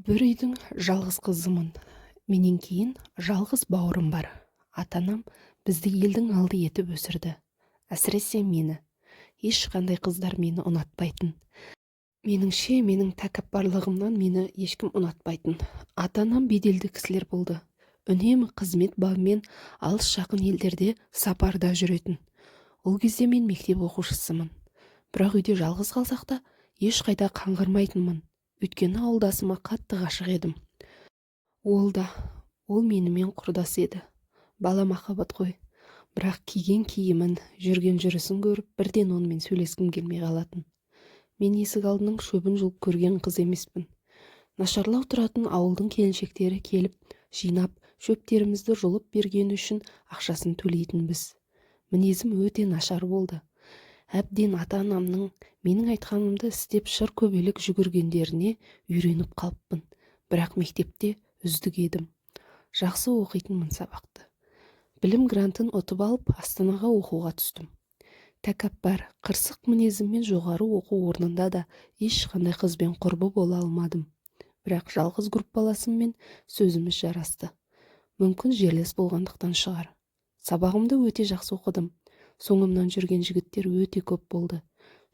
Бір үйдің жалғыз қызымын. Менен кейін жалғыз бауырым бар. Ата-анам бізді елдің алды етіп өсірді. Әсіресе мені. Ешқандай қыздар мені ұнатпайтын. Меніңше, менің тәкаппарлығымнан мені ешкім ұнатпайтын. Ата-анам беделді кісілер болды. Үнемі қызмет бабымен алыс-жақын елдерде сапарда жүретін. Ол кезде мен мектеп оқушысымын. Бірақ үйде жалғыз қалсақ та, ешқайда қаңғырмайтынмын. Өйткені ауылдасыма қатты ғашық едім. Ол да, ол менімен құрдас еді. Бала махаббат қой. Бірақ киген киімін, жүрген жүрісін көріп, бірден онымен сөйлескім келмей қалатын. Мен есік алдының шөбін жұлып көрген қыз емеспін. Нашарлау тұратын ауылдың келіншектері келіп, жинап, шөптерімізді жұлып бергені үшін ақшасын төлейтінбіз. Мінезім өте нашар болды. Әбден ата-анамның менің айтқанымды істеп шыр көбелек жүгіргендеріне үйреніп қалыппын. Бірақ мектепте үздік едім. Жақсы оқитынмын сабақты. Білім грантын ұтып алып, Астанаға оқуға түстім. Тәкаппар, қырсық мінезіммен жоғары оқу орнында да ешқандай қызбен құрбы бола алмадым. Бірақ жалғыз группаласыммен сөзіміз жарасты. Мүмкін, жерлес болғандықтан шығар. Сабағымды өте жақсы оқыдым. Соңымнан жүрген жігіттер өте көп болды.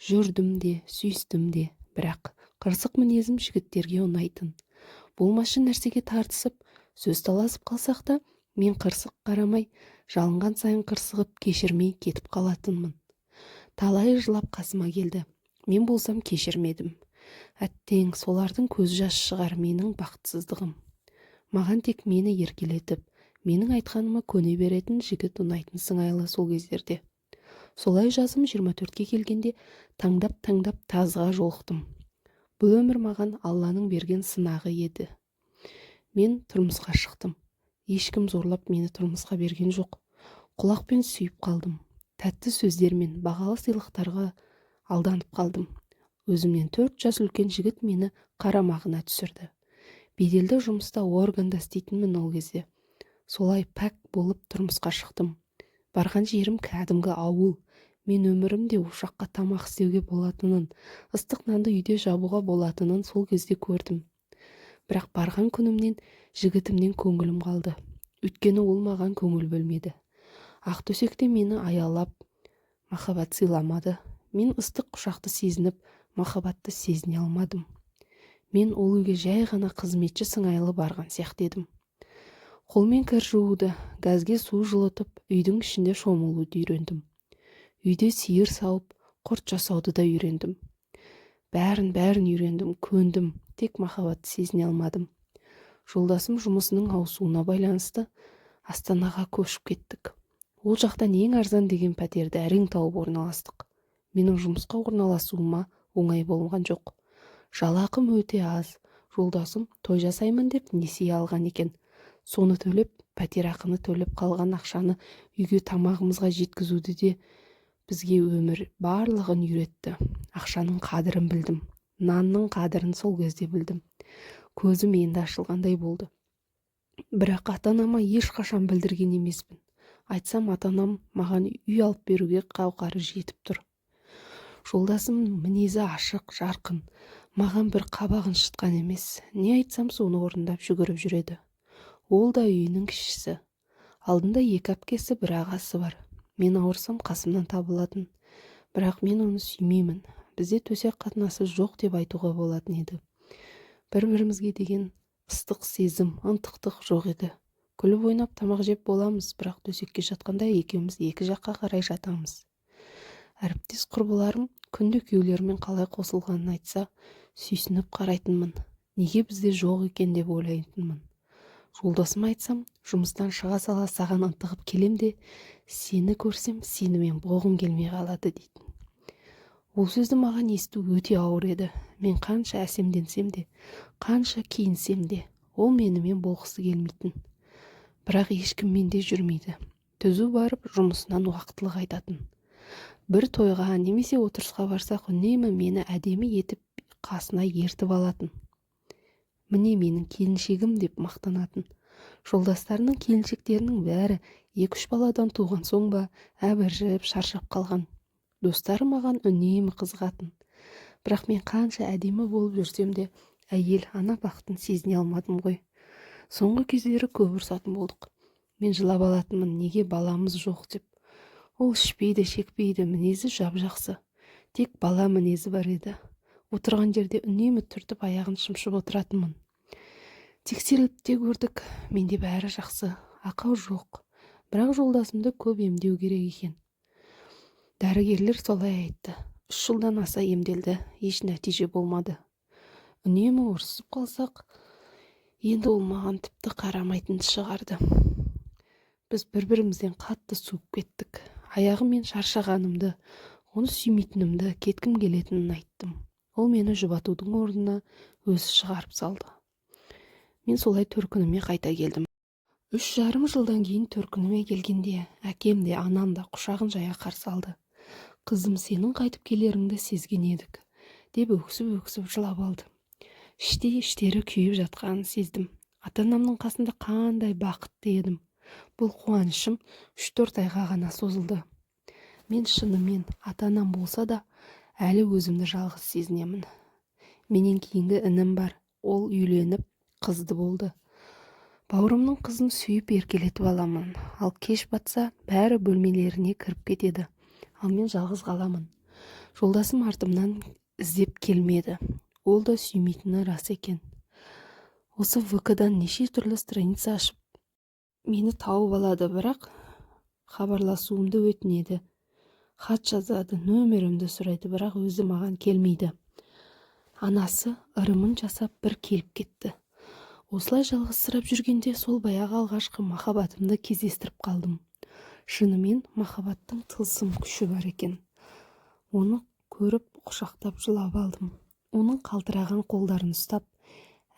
Жүрдім де, сүйістім де, бірақ қырсық мінезім жігіттерге ұнайтын. Болмашы нәрсеге тартысып, сөз таласып қалсақ та, мен қырсық қарамай, жалынған сайын қырсығып, кешірмей кетіп қалатынмын. Талайы жылап қасыма келді. Мен болсам кешірмедім. Әттең, солардың көз жасы шығар менің бақытсыздығым. Маған тек мені еркелетіп, менің айтқаныма көне беретін жігіт ұнайтын сыңайлы сол кездерде. Солай жасым 24-ке келгенде таңдап-таңдап тазға жолықтым. Бұл өмір маған Алланың берген сынағы еді. Мен тұрмысқа шықтым. Ешкім зорлап мені тұрмысқа берген жоқ. Құлақпен сүйіп қалдым. Тәтті сөздермен, бағалы сыйлықтарға алданып қалдым. Өзімнен 4 жас үлкен жігіт мені қарамағына түсірді. Беделді жұмыста, органда істейтінмін ол кезде. Солай пәк болып тұрмысқа шықтым. Барған жерім кәдімгі ауыл. Мен өмірімде ошаққа тамақ істеуге болатынын, ыстық нанды үйде жабуға болатынын сол кезде көрдім. Бірақ барған күнімнен жігітімнен көңілім қалды. Өйткені ол маған көңіл бөлмеді. Ақ төсекте мені аялап, махаббат сыйламады. Мен ыстық құшақты сезініп, махаббатты сезіне алмадым. Мен ол үйге жай ғана қызметші сыңайлы барған сияқты едім. Қолмен кір жууды, газге су жылытып, үйдің ішінде шомылуды үйрендім. Үйде сиыр сауып, құрт жасауды да үйрендім. Бәрін-бәрін үйрендім, көндім, тек махаббатты сезіне алмадым. Жолдасым жұмысының ауысуына байланысты Астанаға көшіп кеттік. Ол жақтан ең арзан деген пәтерді әрең тауып орналастық. Менің жұмысқа орналасуыма оңай болған жоқ. Жалақым өте аз. Жолдасым той жасаймын деп несие алған екен. Соны төлеп, пәтер ақыны төлеп, қалған ақшаны үйге тамағымызға жеткізуді де бізге өмір барлығын үйретті. Ақшаның қадірін білдім. Нанның қадірін сол кезде білдім. Көзім енді ашылғандай болды. Бірақ ата-анама ешқашан білдірген емеспін. Айтсам, ата-анам маған үй алып беруге қауқары жетіп тұр. Жолдасым мінезі ашық, жарқын. Маған бір қабағын шытқан емес. Не айтсам, соны орындап жүгіріп жүреді. Ол да үйінің кішісі. Алдында екі әпкесі, бір ағасы бар. Мен ауырсам, қасымнан табылатын. Бірақ мен оны сүймеймін. Бізде төсек қатынасы жоқ деп айтуға болатын еді. Бір-бірімізге деген ыстық сезім, ынтықтық жоқ еді. Күліп ойнап тамақ жеп боламыз, бірақ төсекке жатқанда екеуміз екі жаққа қарай жатамыз. Әріптес құрбыларым күнде күйеулерімен қалай қосылғанын айтса, сүйсініп қарайтынмын. Неге бізде жоқ екен деп ойлайтынмын. Жолдасыма айтсам, жұмыстан шыға сала саған ынтығып келем де, сені көрсем, сенімен болғым келмей қалады дейтін. Ол сөзді маған есту өте ауыр еді. Мен қанша әсемденсем де, қанша киінсем де, ол менімен болғысы келмейтін. Бірақ ешкіммен де жүрмейді. Түзу барып, жұмысынан уақытылы қайтатын. Бір тойға немесе отырысқа барсақ, үнемі мені әдемі етіп қасына ертіп алатын. Міне, менің келіншегім деп мақтанатын. Жолдастарының келіншектерінің бәрі екі-үш баладан туған соң ба, әбіржіп, шаршап қалған. Достары маған үнемі қызығатын. Бірақ мен қанша әдемі болып жүрсем де, Әйел, ана бақытын сезіне алмадым ғой. Соңғы кездері көп ұрсатын болдық. Мен жылап алатынмын, неге баламыз жоқ деп. Ол ішпейді, шекпейді, мінезі жап-жақсы. Тек бала мінезі бар еді. Отырған жерде үнемі түртіп, аяғын шымшып отыратынмын. Тексеріліп те көрдік, менде бәрі жақсы, ақау жоқ. Бірақ жолдасымды көп емдеу керек екен. Дәрігерлер солай айтты. 3 жылдан аса емделді, еш нәтиже болмады. Үнемі ұрсып қалсақ, енді ол маған тіпті қарамайтынды шығарды. Біз бір-бірімізден қатты суып кеттік. Аяғы мен шаршағанымды, оны сүймейтінімді, кеткім келетінін айттым. Ол мені жұбатудың орнына өзі шығарып салды. Мен солай төркініме қайта келдім. 3,5 жылдан кейін төркініме келгенде әкем де, анам да құшағын жая қарсы алды. Қызым, сенің қайтып келеріңді сезген едік, деп өксіп-өксіп жылап алды. Іштей іштері күйіп жатқанын сездім. Ата-анамның қасында қандай бақытты едім. Бұл қуанышым 3-4 айға ғана созылды. Мен шынымен ата-анам болса да, әлі өзімді жалғыз сезінемін. Менен кейінгі інім бар. Ол үйленіп, қызды болды. Бауырымның қызын сүйіп еркелетіп аламын. Ал кеш батса, бәрі бөлмелеріне кіріп кетеді. Ал мен жалғыз қаламын. Жолдасым артымнан іздеп келмеді. Ол да сүймейтіні рас екен. Осы ВК-дан неше түрлі страница ашып, мені тауып алады, бірақ хабарласуымды өтінеді. Хат жазады, нөмірімді сұрайды, бірақ өзі маған келмейді. Анасы ырымын жасап бір келіп кетті. Осылай жалғызсырап жүргенде сол баяғы алғашқы махаббатымды кездестіріп қалдым. Шынымен махаббаттың тылсым күші бар екен. Оны көріп құшақтап жылап алдым. Оның қалтыраған қолдарын ұстап,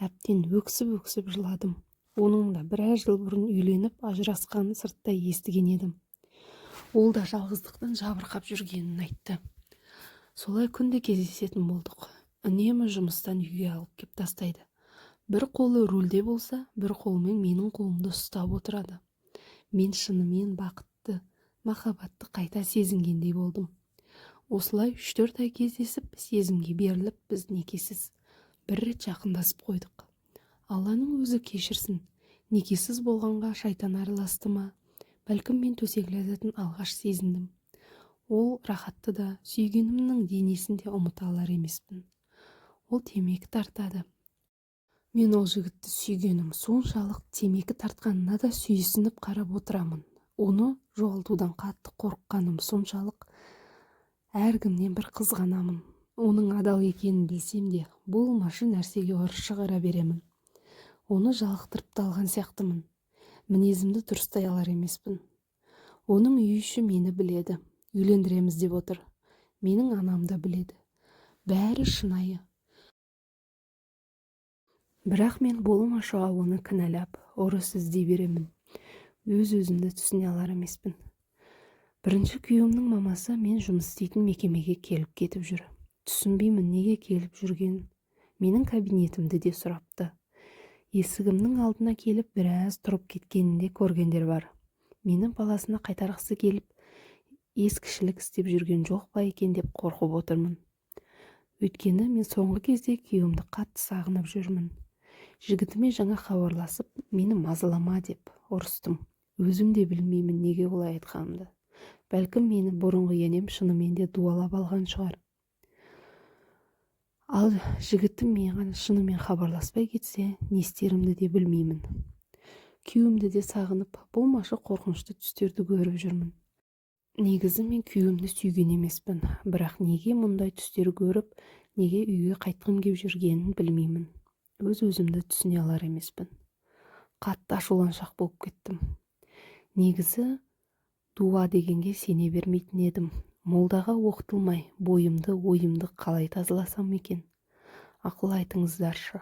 әбден өксіп-өксіп жыладым. Оның да біраз жыл бұрын үйленіп ажырасқанын сырттай естіген едім. Ол да жалғыздықтан жабырқап жүргенін айтты. Солай күнде кездесетін болдық. Үнемі жұмыстан үйге алып кеп тастайды. Бір қолы рульде болса, бір қолымен менің қолымды ұстап отырады. Мен шынымен бақытты, махаббатты қайта сезінгендей болдым. Осылай 3-4 ай кездесіп, сезімге беріліп, біз некесіз бір рет жақындасып қойдық. Алланың өзі кешірсін, некесіз болғанға шайтан араласты ма? Бәлкім, мен төсек ләззатын алғаш сезіндім. Ол рахатты да, сүйгенімнің денесін де ұмыта алар емеспін. Ол темекі тартады. Мен ол жігітті сүйгенім соншалық, темекі тартқанына да сүйсініп қарап отырамын. Оны жоғалтудан қатты қорыққаным соншалық, әркімнен бір қызғанамын. Оның адал екенін білсем де, болмашы нәрсеге ұрыс шығара беремін. Оны жалықтырып та алған сияқтымын. Мінезімді дұрыстай алар емеспін. Оның үй іші мені біледі. Үйлендіреміз деп отыр. Менің анам да біледі. Бәрі шынайы. Бірақ мен болмашыға оны кінәлап, ұрыс іздей беремін. Өз-өзімді түсіне алар емеспін. Бірінші күйеуімнің мамасы мен жұмыс істейтін мекемеге келіп кетіп жүр. Түсінбеймін, неге келіп жүргенін. Менің кабинетімді де сұрапты. Есігімнің алдына келіп біраз тұрып кеткенін де көргендер бар. Мені баласына қайтарғысы келіп, ескішілік істеп жүрген жоқ па екен деп қорқып отырмын. Өйткені мен соңғы кезде күйеуімді қатты сағынып жүрмін. Жігітіме жаңа хабарласып, мені мазалама деп ұрыстым. Өзім де білмеймін неге олай айтқанымды. Бәлкім, мені бұрынғы енем шынымен де дуалап алған шығар. Ал жігітім маған шынымен хабарласпай кетсе, не істерімді де білмеймін. Күйеуімді де сағынып, болмашы қорқынышты түстерді көріп жүрмін. Негізі мен күйеуімді сүйген емеспін, бірақ неге мұндай түстер көріп, неге үйге қайтқым кеп жүргенін білмеймін. Өз-өзімді түсіне алар емеспін. Қатты ашуланшақ болып кеттім. Негізі дуа дегенге сене бермейтін едім. Молдаға оқытылмай, бойымды, ойымды қалай тазаласам екен? Ақыл айтыңыздаршы.